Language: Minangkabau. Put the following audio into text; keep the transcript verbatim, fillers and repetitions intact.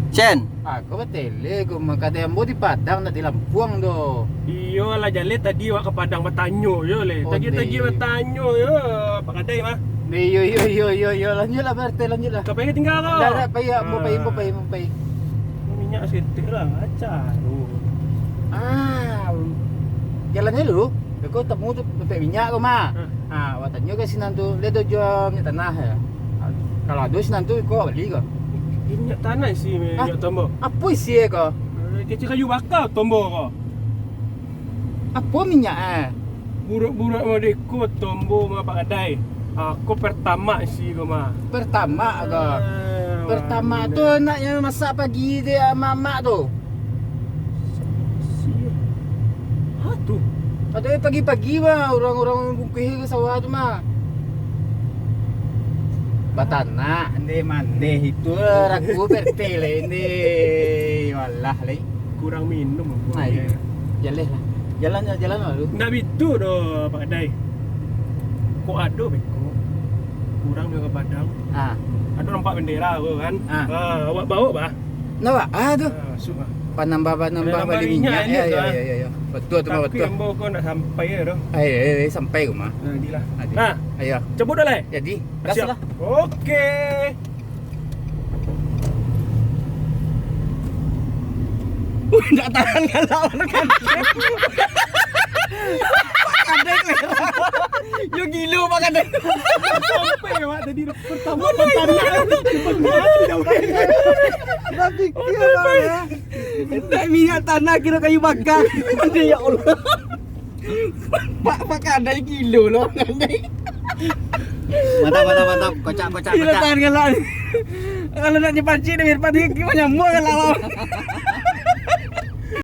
Cen. Ah, kau batele kau mah. Kadai ambo di Padang, ndak di Lampuang doh. Iyo lah, jaleh tadi awak ka Padang batanyo yo leh. Tagih-tagih batanyo yo, Pak Kadai mah. Iyo, iyo, iyo, iyo, iyo. Lanjuiklah, Pak R T, lanjuiklah. Ka pai ka tingga kau? Ndak, ndak, pai, ambo pai, ambo pai, ambo pai. Minyak saketek lah, acah tu. Ah, jalannyo dulu. Kau tamu tu tampek minyak kau mah. Ha. Ah, awak tanyo ka sinan tu, "Lai ado jual minyak tanah?" Kalau ado sinan tu, kau bali kau. Minyak tanah isi minyak tombo. Apo isi e kau? Eh, kecek kayu baka tombo kau. Apo minyak e? Buruak-buruak model ko tombo mah Pak Kadai. Ah, ko Pertamax isi ko mah. Pertamax ko. Ah, Pertamax tu nak nan masak pagi dek mamak tu. Sia. Ha tu. Atau pagi-pagi mah urang-urang bungkuih ka sawah tu mah. Batanak, ndeh mandeh itu ragu P R T lai ndeh. Walah lai. Kurang minum aku. Nah, iyo. Jaleh lah. Jalan, jalan lah lu. Ndak bitu doh, Pak Kadai. Kok ado beko. Urang ka Padang. Ah. Ado nampak bendera tu kan. Ah. Ah, awak bawa bah. Nah, ah tu. Ah, masuk bah. Panambah-panambah bali minyak. Minyak. Ya, ya, ya, ya. Betul tu mah, betul. Tapi ambo ko ndak sampai ya doh. Ai, ai, ai, sampai ko mah. Nah, jadilah. Nah, ayo. Cabut dah lah. Jadi, gas lah. Oke. Wih, ndak tahan galak Pak Kadai. Pak Kadai kelera. Yo gilo Pak Kadai. Sampai awak tadi pertama pertama. Ndak pikir lah ya. Ndak minyak tanah kiro kayu baka. Ya Allah. Pak, Pak Kadai gilo lo, Kadai. Mantap, mantap, mantap. Kocak, kocak, kocak. Tahan galak ni. Kalau nak dipancing dari depan ni, gimana nyambung galak lo?